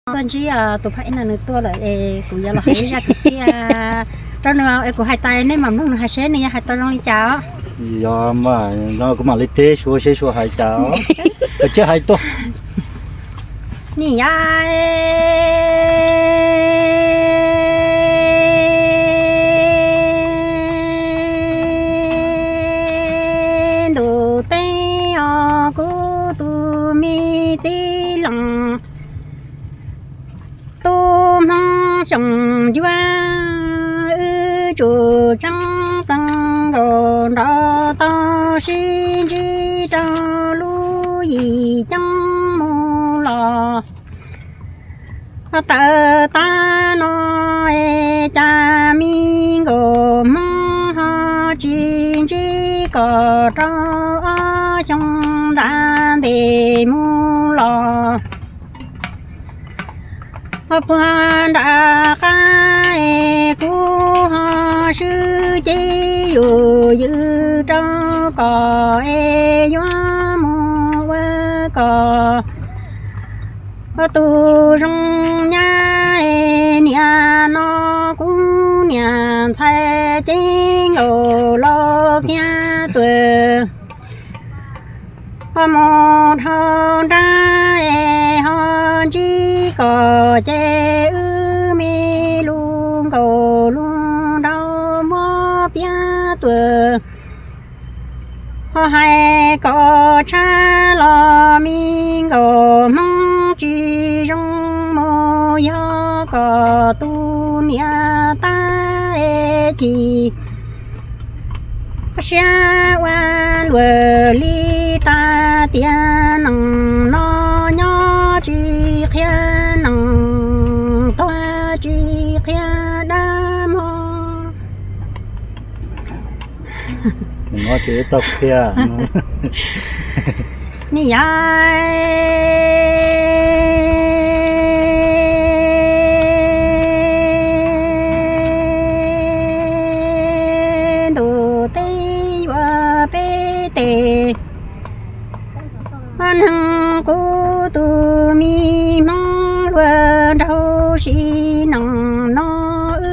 Tuaj ntsib tus phab ib no nws tuaj lawm es kuv yuav los hais ib zaj kwv txhiaj rau nws es kuv hais tas nej mam mloog nws hais seb nws yuav hais tau zoo li cas os. Yog mas, no kuv mam li teb Suav seb Suav hais cas os. Koj cia hais tuaj. Nim yog ntuj teb os, kuv tus me txiv leej tub Hmoob xyooj yuav, wb tsum tseeb pleev nkaus nrov tau sib ntsib rau lub yim ceeb mus los. Tawm tag no es cas me nkauj Hmoob ho tsis ntsib kom rau ob xyoo nram ntej mus los. Ho puag nram qab es kuv ho swb ces yus ywm rau kom es yuav mus ua kom tus zoo nyab es niaj no kuv niam ntxhais ceeb nkaus los kiag tuaj. Ho mus dhau nrab es ho ntsib kom ces wb me lus nkaus lus nraug muab piav tuaj. Ho hais kom tshaj los me nkauj Hmoob tsis zoo mus yog kom tus niam tab es chim siab ua luaj li tas tias neeg no nyob tsis qhia neeg tuag tsis qhia dab mog. Nim yog ntuj teb yuav peb tes, neeg kuv tus me Hmoob luag nraug sim neej no wb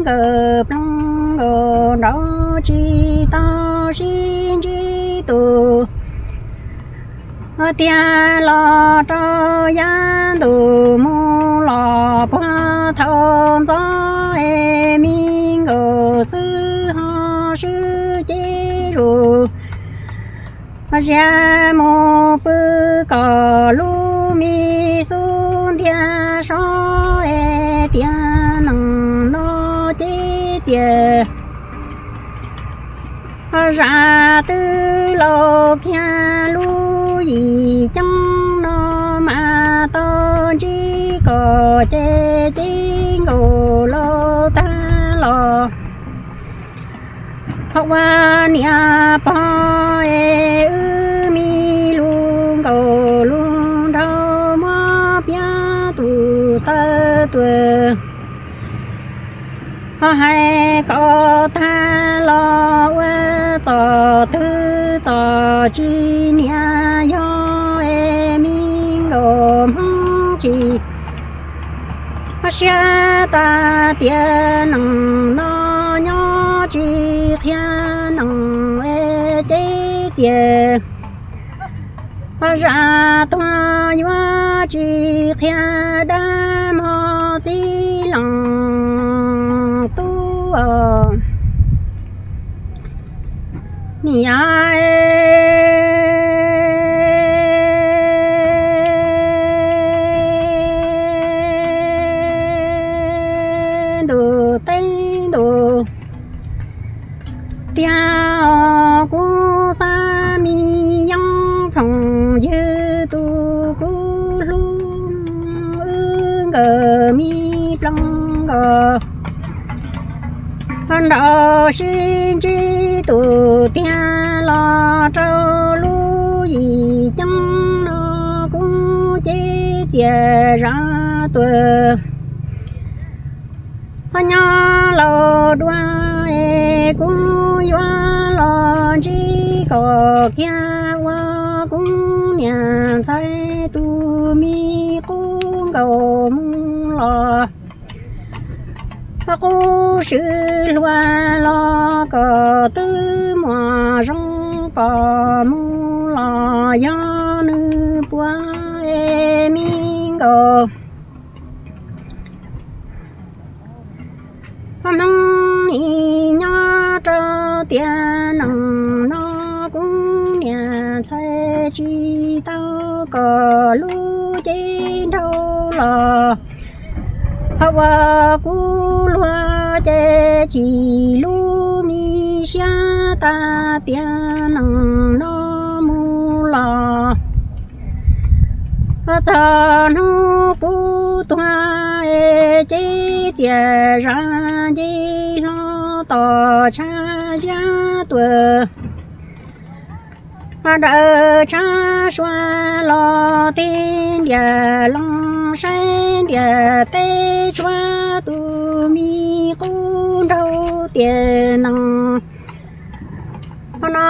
nkawd ploog nkaus nrov tsis tau sib ntsib tus tiag los rau yav ntuj mus los puag thaum ntxov es me nkauj xwb ho swb ces lus ziab mus pw kom lub me xub ntiag so es tias neeg no ces txias zam twb laus kiag lub yim ceeb no mas tau ntsib kom ces ces nkaus laus tag los. Ho ua niam pog es wb me lus nkaus lus nraug muab piav tus taw tuaj. Ho hais kom tag los ua txom twg txom tsis niam yog es me nkauj Hmoob tsis ho siab tas tias neeg no nyob tsis qhia neeg es ces txias ho zam tuag yuav tsis qhia dab mog txiv leej tub os. Nim yog ntuj teb ntuj tiag os, kuv xav me yeeb phooj ywg tus kuv hlub, wb nkawd me ploog nkaus nraug sib ntsib tus tiag los rau lub yim ceeb no kuv ces txias zam tuaj. Ho nyob laus dua es kuv yuav los ntsib kom kiag ua kuv niam ntxhais tus me qub nkaus Qub swb hluas los kom twb muaj zoo, pom mus los yog nws puas es me nkaus. Hmoob nim nyob rau tiam neej no, kuv niam ntxhais tsis tau kom lub cev nraug los, ho ua kuv luag ces chim lub me siab tas tiam neej no mus los. Txog hnub kuv tuag es ces txias zam nce hlo tom tshab ziab tuaj. Nrawm tshab sua los tib ntiag loos saib ntiag teb tshuav tus me qub nraug tiam neej no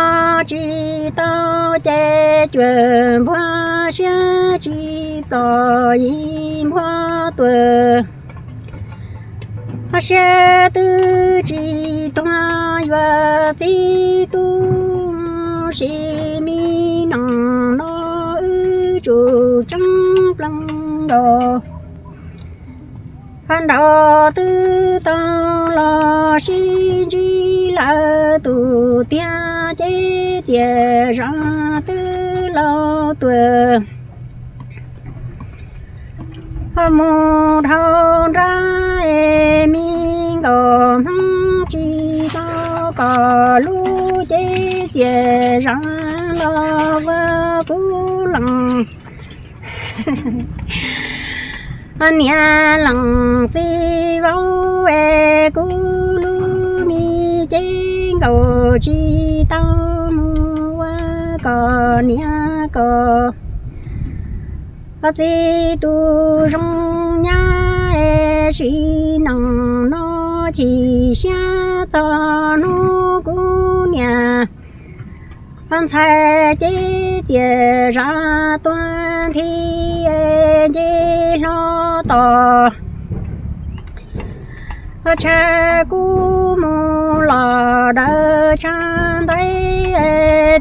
tsis tau ces cuag npuag siab tsis ploj yim npuag tuaj. Siab twb tsis tuag yuav txib tub, sim me neej no wb tsum tseeb pleev nkaus. Nraug twb tau los sib ntsib lawm, tus tiag ces txias zam twb laus tuaj. Ho mus dhau nrab es me nkaus, Hmoob tsis tau kom lub cev txias zam los ua kuv leej niam leej txiv vauv es kuv lub me cev nkaus tsis tau mus ua kom niam kom txiv tus zoo nyab es sim neej no chim siab txog hnub kuv niam ntxhais ces txias zam tuag nthi es nce hlo tom tshab kub mus los dawm tshab ntev,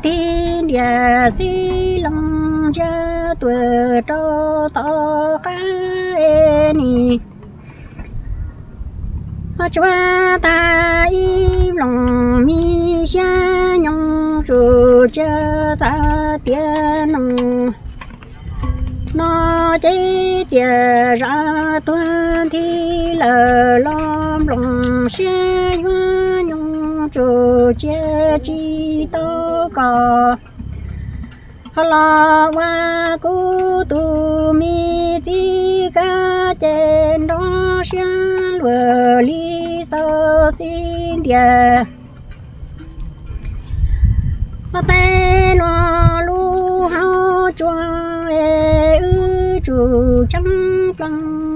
tib ntiag xib loos ntsia tuaj rau tom qab es nim tsuav tag ib loos me siab nyoog tsum tsiaj tas tiam neej no ces txias zam tuag nthi lawm los nploos siab yuav nyoog tsum tsiaj tsis tau kom los ua kuv tus me txiv kab ces nrov siab luag li xaus xib ntiag. Tej no lub hauv tsua es wb tsum tseeb pleev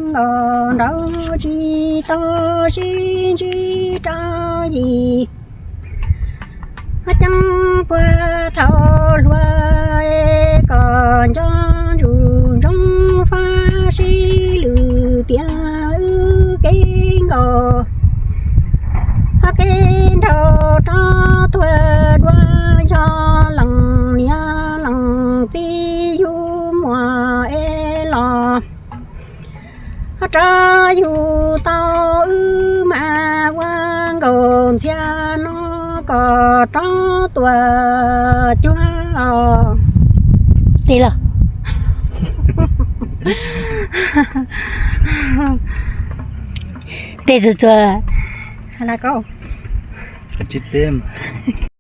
nkaus, nraug tsis tau sib ntsib rau yim ceeb puag thaum hluas es kom nco ntsuj ntsoov fab sib lwm tiam wb kev nkaus. Kev nraug rov tuag dua yog leej niam leej txiv yug muam es los rau yus tau wb mas ua nkaus ntxhias no kom rov tuaj cuag os. Tes los tes txuas txuas. Tsis teb mas.